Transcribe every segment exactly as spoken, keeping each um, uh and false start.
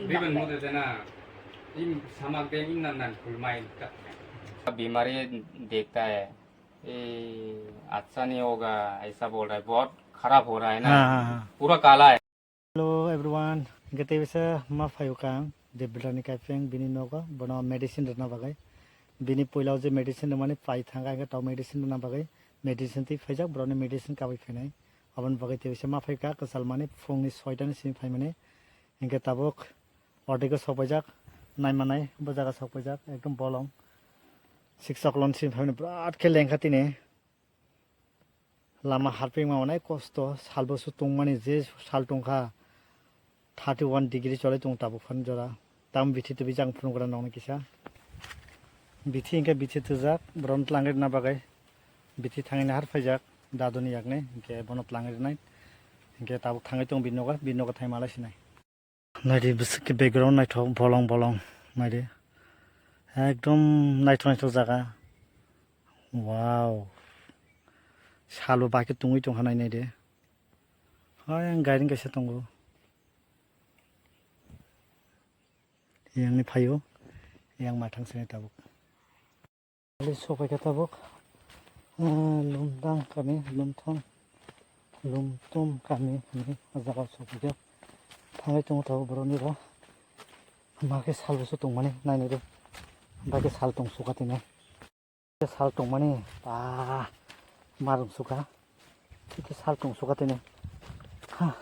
Riben mude tena, im samak den im nan nan kulmai ta. बीमारी देखता है। ए, अच्छा नहीं होगा, ऐसा बोल रहा है, बहुत खराब हो रहा है ना, हाँ, हाँ, हाँ। पूरा काला है। Hello everyone, gete bisa ma phayu kang Debrani kaipeng bini nogo, bono medicine rwna bagwi. Bini puila je medicine rwmani pai thangkha, hwnkhe to medicine rwna bagwi medicine twi phaijak, boroni medicine kabwi phainai. Aboni bagwi tei bisa ma phaikha, kwchalmani phungni soitani simi phaimani. Hwnkhe tabuk ordego sokpaijak, naimanai bo jaga sokpaijak, ekdom bolong. Six o'clock simi phaimani, birat khe lengkha tini. Lama harping ma onai kosto, salbo su tongmani je sal tongkha, thirty one degree choli tong tabuk phan jora. Tam bithi tubi jang phunuk gra nokni kisa. Bithi hwnkhe bithi twijak, borom tlangwi rwna bagwi. Bithi thangwi nahar phaijak, daduni yakni, hwnkhe bono tlangwi rwnai. Hwnkhe tabuk thangwi tong bini nogo, bini nogo thangwi malai sinai. Naidi bwswk khe background naithok bolong bolong naidi. Ekdom naithok naithok jaga. Wow. Salo bai khe tongwi tongkha nai naidi. Hai ang gairing kaisa tongo. Yang ni phaio. Yang mathang sini tabuk. Sopai khe tabuk, ah, Lumdang kami, Lumthong, Lumtum kami hwnwi o jaga o sopai khe thangwi tongo tabuk borok ni bo. Ma khe sal bo se tongmani nainai rw. Ba khe sal tong suka tini. Sal tongmani ba ma rung suka. Khe sal tong suka tini. Ha.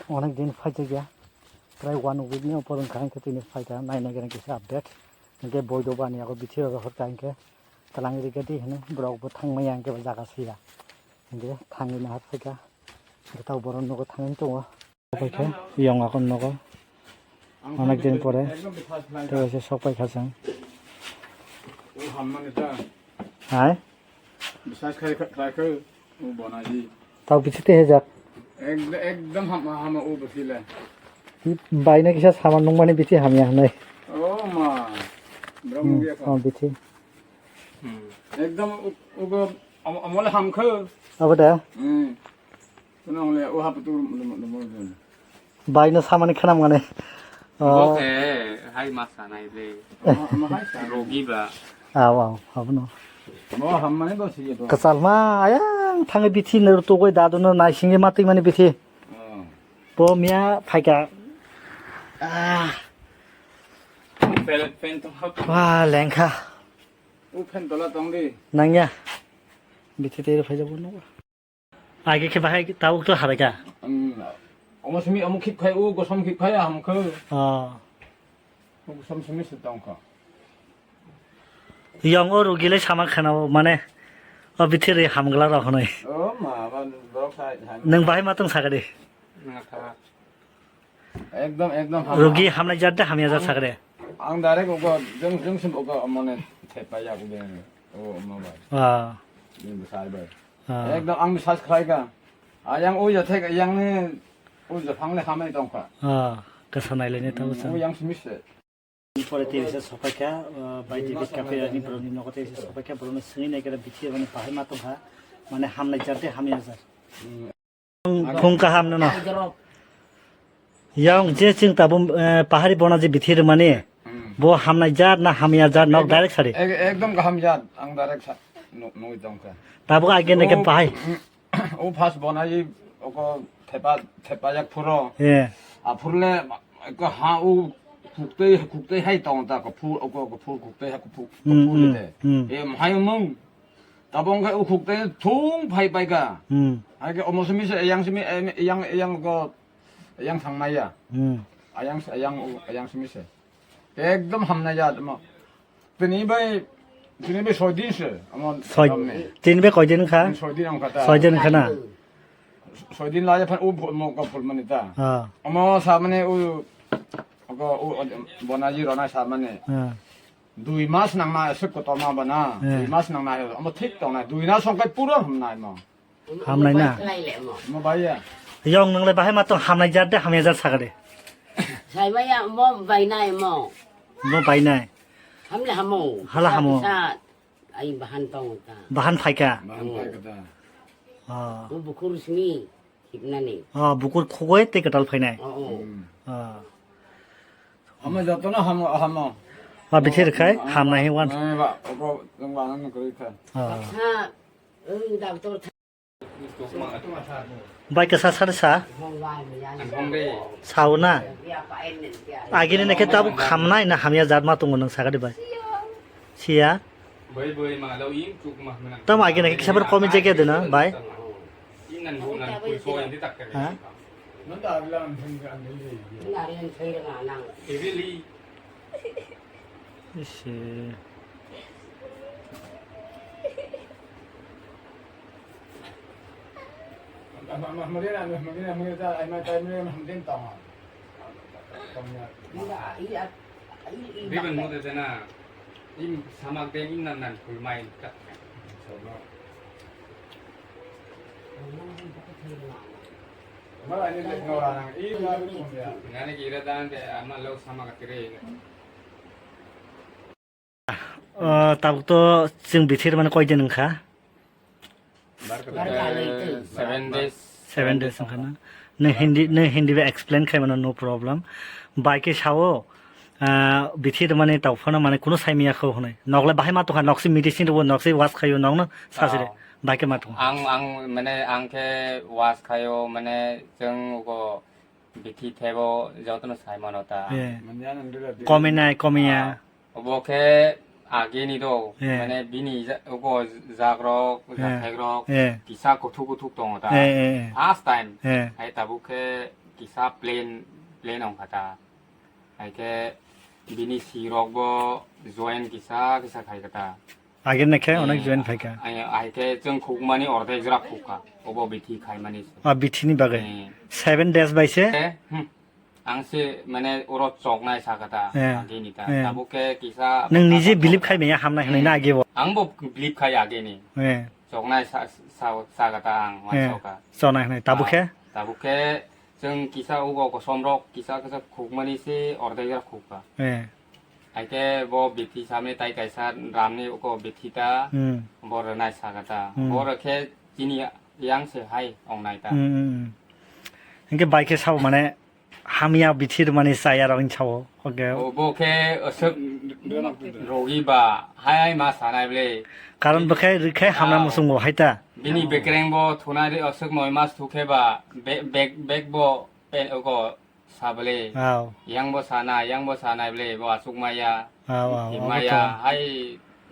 Onek din phaijak ya. Prai one week ni upor wngkha, hwnkhe tini phaikha, naina gana kisa update. Hwnkhe boido bani yago bithi rok rohor kha, hwnkhe twlang rikha di hwnwi borok bo thangmaya, hwnkhe bo jaga siya. Hwnkhe thangwi nahar phaikha. Hwnkhe tabuk borok nogo thangwi tongo. Phaikha, yong akon nogo. Onek din pore. Tei waisa sok paikha chwng. Hai? Bisas khai khai khai u bonaji. Tau bithi te hejak. Ek-, ekdom hama hama u bithile. Baina kisa sama nungmani bithi hamya hnai. Oh ma. Bro. Hmm, mugi oh, bithi. Hmm. Ekdom u-, ugo am-, amole hamkhe. Abo da? Hmm. Tuna ole o hap tu mo-, mo-, mo-, mo-. Bai no samani khanam gane. Oh. Bo khe hai masa nai le. Ama, ama hai sa. Rogi ba. Aw, aw, abono. Bo hammani bo siye bo. Kwchal ma ayang thangwi bithi no tugoi dadu no naisingwi ma twi mani bithi. Oh. Bo miya phaika. Ah. Fan, fan to hap. Wah, lengkha. U fan tola tong di. Nangya. Bithi tei rw phaijak bo no. Age khe bahai tabuk to habai kha. Um, omo simi, omo khip khai, o gosom khip khai, aham khe. Oh. O gosom simi se tong kha. Yong o rugi le sama khana o, mane, o bithiri hamgla rok hwnwi. O ma, ma, borok sa, sa. Nwng bahai ma tong sakha di. Nwng kha. Ekdom, ekdom hama. Rugi hamnai jat de hamya jat sakre. Ang direct ogo, jeng, jeng sim ogo, mane, thepa yak de, o, ma bai. Ah. Ni bwsai bai. Ah. Ekdom ang bisas khlai ka. Ayang o ya thek, yang ni, o ya phang le hamai tong kha. Ah, kasa nai le ne tabo. Hmm, sa. O yang simi se. Pore tei bisa sopai kha, ah, bai di bit kape ani borok ni nogo tei bisa sopai kha, borok ni sini nai khe bithi mane bahai ma tong kha, mane hamnai jat de hamya jat. Hmm. Phung kaham nono. Yang je chwng tabuk, eh, pahari bona je bithi rwmani, hmm, bo hamnai jat na hamya jat nok direct sari? Ek-, ekdom kaham jat, ang direct sa-, nu-, nugwi tongkha. Tabuk age neke bahai. O phas bona i oko thepa, thepa yak phuro. Eh. A phurle ko ha u khuktei, khuktei hai tong ta ko phur, oko ko phur khuktei ha ko phur, ko hmm, phur hmm, de. Hmm. E, hai mung. Tabong khe ukhuk tei thung phai pai kha. Hmm. Hai khe omo simi se yang simi, em, yang, yang ko, yang thang maya. Hmm. Ayang, ayang, ayang simi se. Ekdom hamnai ya, omo. Tini bai, tini bai soi din se, omo soi, tamni. Tini bai koi din kha? Soi din ang kha ta. Soi din kha na? Soi din la ya phan u phu-, mo ko phul mani ta. Ah. Omo sa mani u, ko u, bonaji rona sa mani. Ah. Dui mas nang na, aswk kotorma bana. Eh. Dui mas nang na, omo thik tong na. Dui na song kai puro hamnai mo. Hamnai na? Mo bai ya. Yong nang le bahai ma tong hamnai jat de, hamya jat sakha de. Sai bai ya, mo bai nai mo. Mo bai nai. Ham le hamo. Hala hamo. Sa, ai bahan tong ta. Bahan phai kha. Bahan phai kha ta. Ah. Bo bukur simi hipnani. Ah, bukur khugoi tei kwtal phainai. Oh, oh. Hmm. Ah. Hamo jotono hamo, hamo. Ah, bithi rwkhai, hamnai hwn. Eh, ba, obo, jeng ba nang kwrwi kha. Ah. Tha, eh, doctor tha. Bai kisa sari sa? Sao na? Agini nake tabuk hamnai na hamya jat ma tongo nwng sagadi bai? Siya? Tamo agini nake kisa bar komi jege dena bai? Ha? Isi. Riben mode jena, im samak de im nan nan kulmai ka. Ngani kira dan de ama lo samak kire. Ah, tabuk to chwng bithi rwmani koi din wngkha? Seven days. Seven days wngkha na? Nwng Hindi, nwng Hindi bai explain khai mano, no problem. Bai khe sao, ah, bithi rwmani tau phano mane kunu sai miya kho hwnwi. Nok le bahai ma tongkha, nok se medicine rwo, nok se wash khaio, nok no sa sire. Oh. Bai khe ma tong. Ang, ang, mane, ang khe wash khaio, mane, chwng ugo bithi thebo jotono sai mano ta. Eh. Kominai, komiya. Ah, obo khe ageni do, eh, mane bini ja-, ugo jagrok, eh, jathekrok, eh, kisa kuthuk kuthuk tongo ta. Eh, eh, eh. First time. Eh. Hai tabuk khe kisa plain, plain ongkha ta. Hai khe bini sirok bo join kisa kisa khai kha ta. Age ne khe onek join phaikha. Ai, ai khe chwng khukmani ordek jora khukha. Obo bithi khaimani se. A bithi ni bagwi. Eh. Seven days bai se? Eh, hmm. Ang se mane oro choknai sakha ta, eh, ageni ta. Eh. Tabuk khe kisa. Nwng nije believe khai maya hamnai hwnwi na, hmm, age bo? Ang bo believe khai ageni. Eh. Choknai sa, sa, sakha ta ang, eh, wansoka. Choknai hwnwi. Tabuk khe? Ah, tabuk khe chwng kisa ugo kosom rok kisa kisa khukmani se ordek jora khukha. Eh. Haikhe bo bithi samni tai kaisa ramni uko bithi ta, hmm, bo rwnai sakha ta. Hmm. Bo rwkhe chini yang se hai ongnai ta. Hmm, hmm, hmm. Hinkhe bai khe sao mane hamya bithi rwmani chaya rok hinsao. Okay. O bo khe aswk rogi ba hai ma sanai ble. Karon bo khe rwkhe hamna, ah, muchungo hai ta. Bini bekreng bo thunai ri aswk noi mas thukhe ba be-, bek, bek bo pe-, uko Sabole. Aw. Yang bo sana, yang bo sana ble, bo asuk maya. Aw, aw, himaya, obo to. Hai,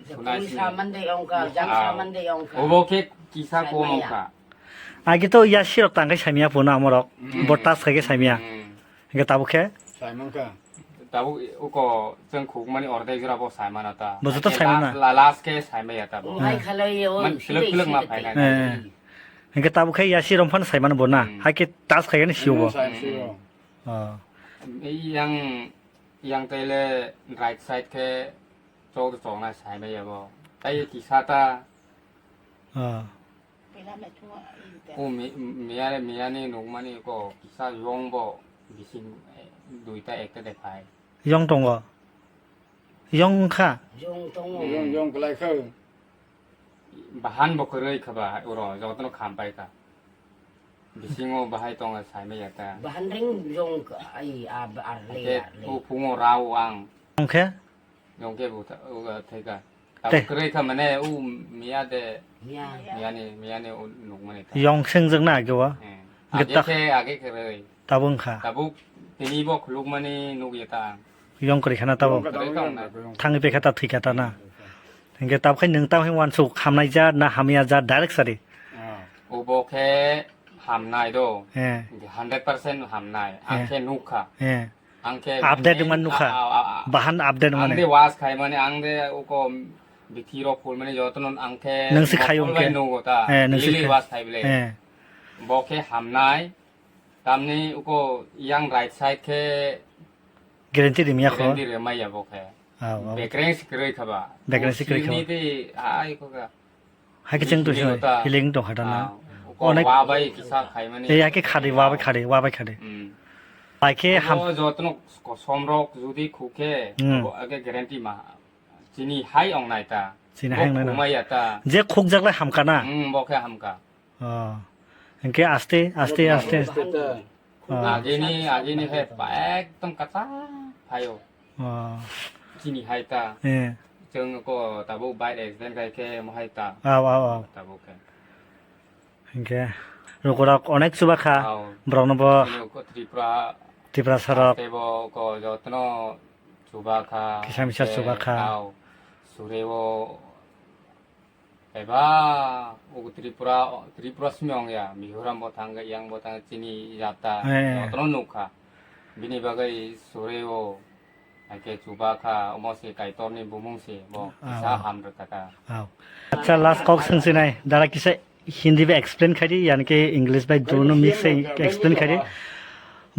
sunai sini. Samande ongka, jang, aw, samande ongka. Obo khe kisa ko ongka. Agi to ya sirok tangkai samya puna amorok. Mm. Bo tas khai ke samya. Mm. Hingke tabuk khe? Saimangka. Tabuk uko chwng khukmani ordek jora bo saimano ta. Bo joto saimano na? Last, la-, last khe saimaya ta bo. Hai khalai o, man silok silok ma phainai. Eh. Hingke tabuk khe ya sirok phan saimano bo na. Mm. Hai khe tas khai ke ni siyo bo. Mm, sai siyo. Oh. Yang, yang tele right side khe chok chokna saimaya bo. Tai kisa ta. Oh. O mi-, miyare, miyani nukmani ko kisa yong bo bising, eh, duita ekta dekhai. Yong tongo? Yong wngkha? Yong tongo. Yong, yong kwlai kha. Bahan bo kwrwi kha ba, oro jotono khampai kha. Bisingo bahai tongo saimaya ta. Bahan ring yong kha, ai, a, ba, ar le, ar le. Ake o phungo rao ang. Yong khe? Yong khe bo tha-, o, thaika. Tei. Tabuk kwrwi kha mane o miya de. Miya. Miyani, miyani o nukmani ta. Yong sengjak na age o? Eh. Age khe, age kwrwi. Tabuk wngkha. Tabuk tini bo khulukmani nukya ta. Yong kwrwi khana tabuk. Yong kwrwi kha tabuk. Thangwi pekha ta thwikha ta na. Hingke tabuk khe nwng tamo khe wansuk hamnai ja na hamya ja direct sari. Ah. Obo khe hamnai do. Eh. Hundred percent hamnai. Ang khe nukha. Eh. Ang khe update mane, wngmani nukha. A, a, a, a. Bahan update wngmani. Ang de was khai mani, ang de uko bithi rok khul mani jotono ang khe nwng se khai mokol bai hwnkhe. Nugo ta. Eh, nwng se daily khai. Was khai bele. Eh. Bo khe hamnai. Tamni uko yang right side khe guarantee rimya kho. Guarantee rimaya bo khe. Ah, ah. Bekreng se kwrwi kha ba. Bekreng se kwrwi kha ba. Sini de ai kho ga. Hai khe chwng twi soi healing tong kha ta na. Ah, onek wa bai kisa khai mani. Eh, hai khe khadi, wa bai khadi, wa bai khadi. Hmm. Hai khe ham- abo jotono kosom rok jodi khuk khe, hmm, abo age guarantee ma. Chini hai ong nai ta. Chini hai ong nai na. Bo khumai ya ta. Je khuk jak lai ham kha na. Hmm, bo khe ham kha. Oh. Hingke aste, aste, aste. Oh. Agini, agini hai pa ekdom kata phaio. Oh. Chini hai ta. Eh. Chwng ko tabuk bike accident khai khe mo hai ta. Aw, aw, aw. Tabuk khe. Hingke, lukurok onek chubakha, Aw. Borokno bo Chini ko Tripura Tiprasarok. Tebo ko jotno chubakha. Kisa misa Te chubakha. Aw. Sureo eba ugu Tripura, Tripura simi ong ya, Mizoram bo thang, yang bo thang, chini jata, Eh. Jotno nukha. Bini bagwi sureo, ake chubakha, omo se Kaitorni bumung se, bo Ah. Kisa ham rwkha ta. Aw. Acha, last kok swngsinai, dara kisa Hindi bai explain khai di, yani ki English bai dono mix se explain khai di.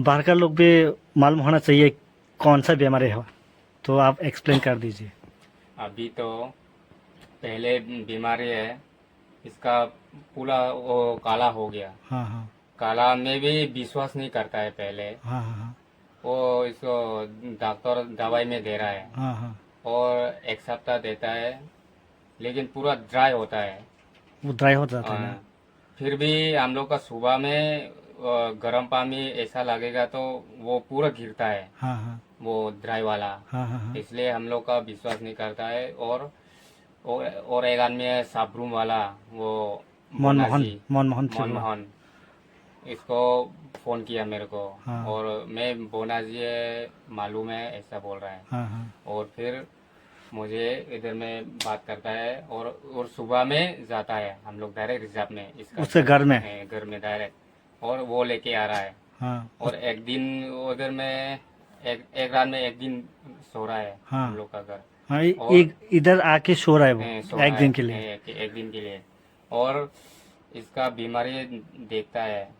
बाहर का लोग भी मालूम होना चाहिए कौन सा बीमारी हो, तो आप एक्सप्लेन कर दीजिए। अभी तो पहले बीमारी है, इसका पूरा वो काला हो गया। हाँ, हाँ। काला में भी विश्वास नहीं करता है पहले। हाँ, हाँ, हाँ। वो इसको डॉक्टर दवाई में दे रहा है। हाँ, हाँ। और एक सप्ताह देता है, लेकिन पूरा ड्राई होता है। वो ड्राई हो जाता है ना? हाँ। फिर भी हम लोग का सुबह में, अ, गर्म पानी ऐसा लगेगा तो वो पूरा गिरता है, हाँ, हाँ। वो ड्राई वाला। हाँ, हाँ, हाँ। इसलिए हम लोग का विश्वास नहीं करता है। और, और, और एक आदमी है साबरूम वाला, वो मनमोहन, बोना जी, मनमोहन सिंह। मनमोहन। इसको फोन किया मेरे को। हाँ। और मैं बोना जी है, मालूम है, ऐसा बोल रहा है। हाँ, हाँ। और फिर मुझे इधर में बात करता है और, और सुबह में जाता है हम लोग डायरेक्ट रिजर्व में। इसका उसके घर में? ए, घर में डायरेक्ट। और वो लेके आ रहा है। हाँ। और एक दिन उधर में एक, एक रात में एक दिन सो रहा है हाँ। हम लोग का घर। हाँ, इ-, और एक इधर आके सो रहा है वो, ए, सो एक रहा दिन है। के लिए। ए, एक, एक दिन के लिए। और इसका बीमारी देखता है,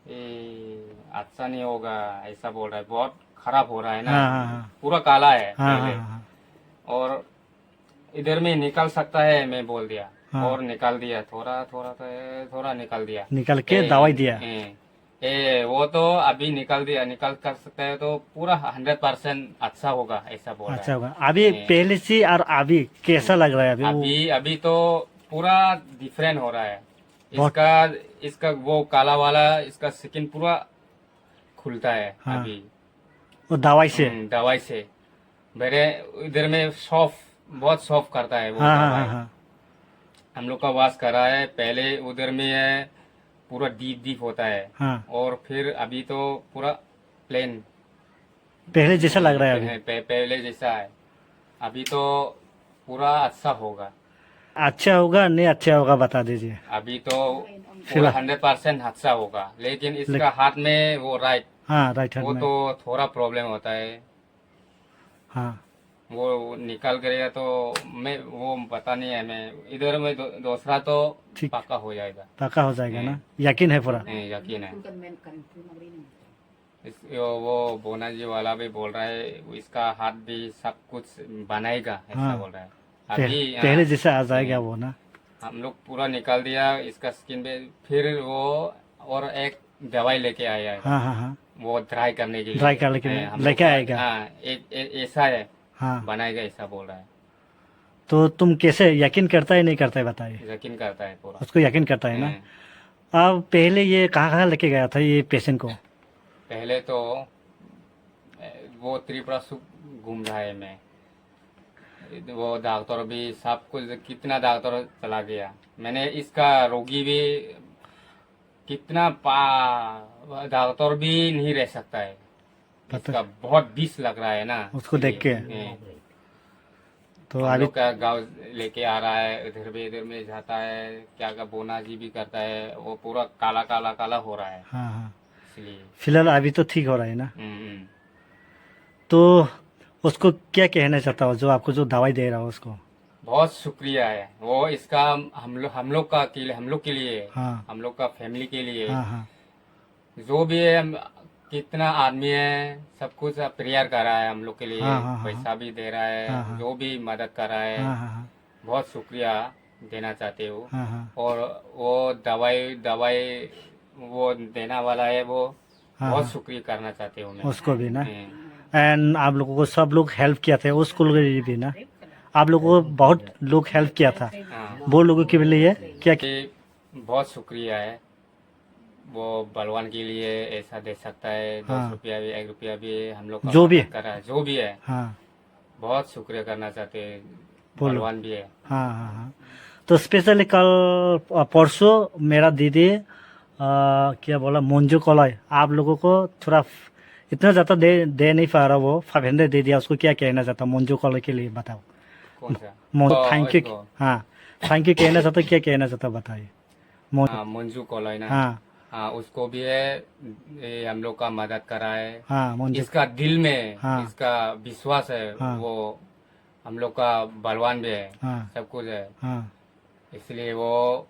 "ए, अच्छा नहीं होगा," ऐसा बोल रहा है, "बहुत खराब हो रहा है ना, हाँ, हाँ, हाँ। पूरा काला है हाँ, पहले।" हाँ, हाँ, हाँ। और इधर में निकल सकता है, मैं बोल दिया। हाँ। और निकाल दिया, थोड़ा, थोड़ा, थोड़ा, थोड़ा निकाल दिया। निकाल के ए, दवाई दिया। ए, ए, वो तो अभी निकाल दिया, निकाल कर सकता है तो पूरा हंड्रेड परसेंट अच्छा होगा, ऐसा बोल रहा अच्छा है। होगा। अभी ए। पहले से और अभी कैसा लग रहा है अभी वो? अभी, अभी तो पूरा डिफरेंट हो रहा है। बहुत इसका, इसका वो काला वाला, इसका स्किन पूरा खुलता है हाँ। अभी। वो दवाई से? हम्म, दवाई से। मेरे इधर में सॉफ्ट, बहुत सॉफ्ट करता है वो हाँ, हाँ, दवाई। हाँ, हाँ। हम लोग का वॉश करा है, पहले उधर में है, पूरा डीप डीप होता है। हाँ। और फिर अभी तो पूरा प्लेन। पहले जैसा लग रहा है अभी? पह-, पह-, पहले जैसा है। अभी तो पूरा अच्छा होगा। अच्छा होगा, नहीं अच्छा होगा, बता दीजिए। अभी तो पूरा फिलहाल। हंड्रेड परसेंट अच्छा होगा, लेकिन इसका लेक- हाथ में वो राइट, हाँ, राइट हैंड वो में। तो थोड़ा प्रॉब्लम होता है। हाँ। वो निकाल करेगा तो मैं, वो पता नहीं है, मैं इधर में दो-, दूसरा तो ठीक। पक्का हो जाएगा। पक्का हो जाएगा ना? हम्म। यकीन है पूरा? हम्म, यकीन है। इस, यो, वो बोना जी वाला भी बोल रहा है, इसका हाथ भी सब कुछ बनाएगा, ऐसा हाँ। बोल रहा है। पह-, अभी, पहले हाँ, जैसा आ जाएगा हम्म। वो ना। हम लोग पूरा निकाल दिया इसका स्किन पे, फिर वो और एक दवाई लेके आया है। हाँ, हाँ, हाँ। वो ड्राई करने के लिए। ड्राई करने के लिए हैं, हम लोग लेके का, आएगा। हाँ, एक, एक ऐसा है, हाँ। बनाएगा ऐसा बोल रहा है। तो तुम कैसे यकीन करता है, नहीं करता है, बताइए। यकीन करता है पूरा। उसको यकीन करता है ना? हैं। अब पहले ये कहाँ-कहाँ लेके गया था ये पेशेंट को? पहले तो, ए, वो त्रिपुरा सु घूम रहा है मैं। वो डॉक्टर भी सब कुछ, कितना डॉक्टर चला गया। मैंने इसका रोगी भी कितना पा-, डॉक्टर भी नहीं रह सकता है। पता इसका बहुत विष लग रहा है ना, उसको देख के। इसलिए, हैं। तो हम अभी लोग का गाँव लेके आ रहा है, इधर भी, इधर में जाता है, क्या क्या बोना जी भी करता है, वो पूरा काला, काला, काला हो रहा है। हाँ, हाँ। इसलिए। फिलहाल अभी तो ठीक हो रहा है ना? हम्म, हम्म। तो उसको क्या कहना चाहता हो, जो आपको जो दवाई दे रहा हो उसको? बहुत शुक्रिया है, वो इसका हम लो-, हम लोग का के लिए, हम लोग के लिए, हाँ। हम लोग का फैमिली के लिए, हाँ, हाँ। जो भी है, हम, कितना आदमी है, सब कुछ प्रेयर कर रहा है हम लोग के लिए, हाँ, हाँ, हाँ। पैसा भी दे रहा है, हाँ, हाँ। जो भी मदद कर रहा है, हाँ, हाँ, हाँ। बहुत शुक्रिया देना चाहते हो। हाँ, हाँ। और वो दवाई, दवाई वो देना वाला है, वो हाँ, बहुत हाँ। शुक्रिया करना चाहते हो मैं। उसको भी ना? हम्म। एंड आप लोगों को सब लोग हेल्प किया था, उस स्कूल के लिए भी ना? आप लोगों को बहुत लोग हेल्प किया था। हाँ। वो लोगों के लिए क्या कि बहुत शुक्रिया है, वो बलवान के लिए ऐसा दे सकता है। हाँ। दस रुपया भी, एक रुपया भी हम लोग का जो भी मदद कर रहा है, जो भी है, हाँ। बहुत शुक्रिया करना चाहते हैं। बोलो। बलवान भी है। हाँ, हाँ, हाँ। तो स्पेशली कल, अ, परसों मेरा दीदी, अ, क्या बोला, मंजू कलई, आप लोगों को थोड़ा फ-, इतना ज़्यादा दे, दे नहीं पा रहा, वो फाइव हंड्रेड दे दिया, उसको क्या कहना चाहता, मंजू कलई के लिए बताओ। कौन सा? मो-, ओ, थैंक यू। इसको। हाँ, थैंक यू कहना चाहता, क्या कहना चाहता, बताइए। मो-, हाँ, मंजू कलई ना। हाँ। हाँ, उसको भी है, ये हम लोग का मदद करा है। हाँ, मंजू। इसका दिल में, हाँ। इसका विश्वास है, हाँ। वो हम लोग का बलवान भी है, हाँ। सब कुछ है। हाँ। इसलिए वो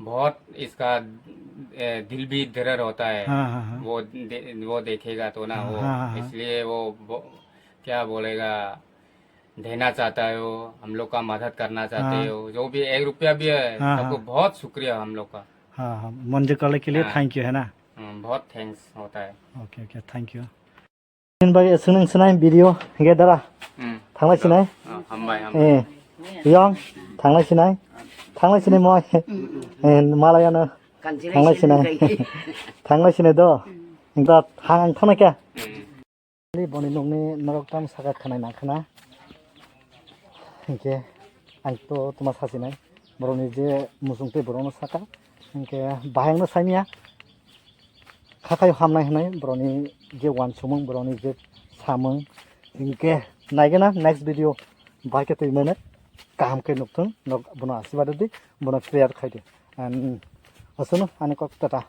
बहुत इसका, ए, दिल भी दर्द होता है। हाँ, हाँ, हाँ। वो दे-, वो देखेगा तो ना, हाँ, वो, हाँ, हाँ, हाँ। इसलिए वो बो-, क्या बोलेगा, देना चाहता है वो, हम लोग का मदद करना चाहते हाँ। हो, जो भी एक रुपया भी है, हाँ, सबको हाँ। बहुत शुक्रिया हम लोग का। हाँ, हाँ, मंजू कलई के लिए हाँ। थैंक यू, है ना? हम्म, बहुत थैंक्स होता है। Okay, okay, thank you. Nini bagwi swngna swngna video hwnkhe dara. Hmm. Thanglai sinai. Ah, hambai, hambai. Eh. Yang, thanglai sinai. Thanglai sinai moi. Eh, malai ano. Thanglai sinai. Thanglai sinai do. Engka thang thangna kya? Hmm. Boni nokni norok tam saka khwnai na khwna. Hwnkhe ang to tuma sasinai. Borokni je muchung tei borokno saka. Hwnkhe bahai no saimya. Khakhai hamnai hwnwi borokni je uansukmung, borokni je samung, hinkhe naigwna next video bai khe twi mano kaham khe nukthung, nok bono asibado di, bono prayer khai di. And aswkno ani kok tata.